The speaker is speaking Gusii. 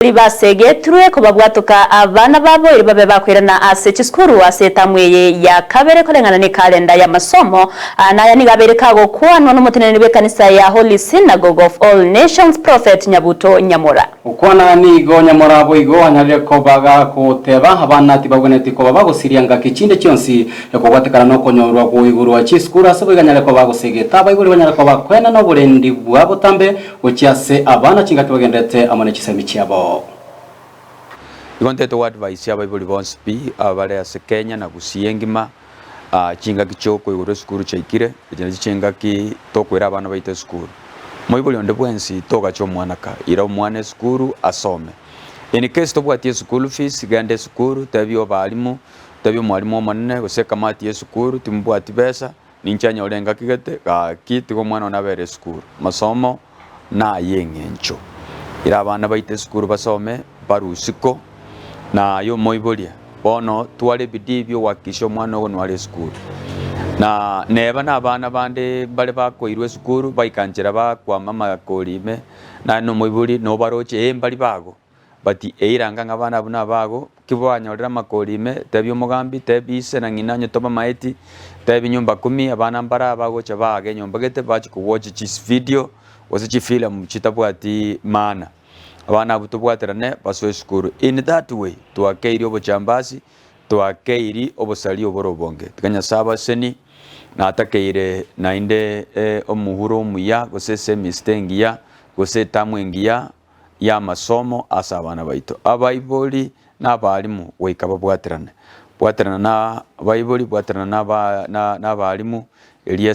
Basegetrwe kobabwatoka abana babo erio babe bakoirana ase chisukuru ase etamu eye ya kabere koreng'ana nekalenda y'amasomo. Naya nigo abeire kagokwanwa nomoteneneri bw'ekanisa ya Holy Synagogue of All Nations Prophet Nyabuto Nyamora. Gokwana nigo Nyamora boigo anyarire koba gagoteba abana tibagwenereti koba bagosiria ngaki chinde chionsi ekobwatekana nokonyorwa gwoigurwa chisukuru ase boigo anyare koba agosegeta abaibori banyare koba koenana oborendi bwa botambe Gochia ase abana chingaki bagenderete amo ne chisemi chiabo. Igo ntete goadvise abaibori bonsi pi abare ase Kenya na Gusii engima, chingaki chiokoigorwa esukuru chiaikire, echi nachio chingaki tokoira abana baito esukuru. Moibori onde bwensi togacha omwana ka, ira omwana esukuru asome. In case tobwati eschool fees, genda esukuru, tebia obalimu, tebia omwalimu omonene gose ekamati ya esukuru timobwati besa, Ninche anyore engaki gete, gaki tiga omwana one abere esukuru. Amasomo nay'eng'encho. Ira abana baito esukuru basome, barue isiko, na aye omoiborie. Bono tware ebidii bi'ogohakikisha omwana ogo nware esukuru. Na neba nabana bande mbare bakoirwa esukuru, baika nchera bakwama amakori ime, naye nomoibori nobaroche, ee mbari bago. But eiranga ng'a abana abwo nabago, ki banyorire amakori ime, tebia omogambi, tebia ise na ng'ina onye tobamaeti, tebia nyumba kumi, abana mbare aba bagocha baage enyomba gete bachia kowatch chivideo gose chifilamu chitabwati maana. Abana abwo tobwaterane basoe esukuru. In that way, twakeirie obochambasi, twakeiri obosaria obore obonge. Tiga Nyasae abasenie, natakeire naende omuhuro omuya gose esemester engiya, gose etamu engiya, y'amasomo ase abana baito. Abaibori na abalimu goika babwaterane. Bwaterana na abaibori, bwaterana na abalimu erio.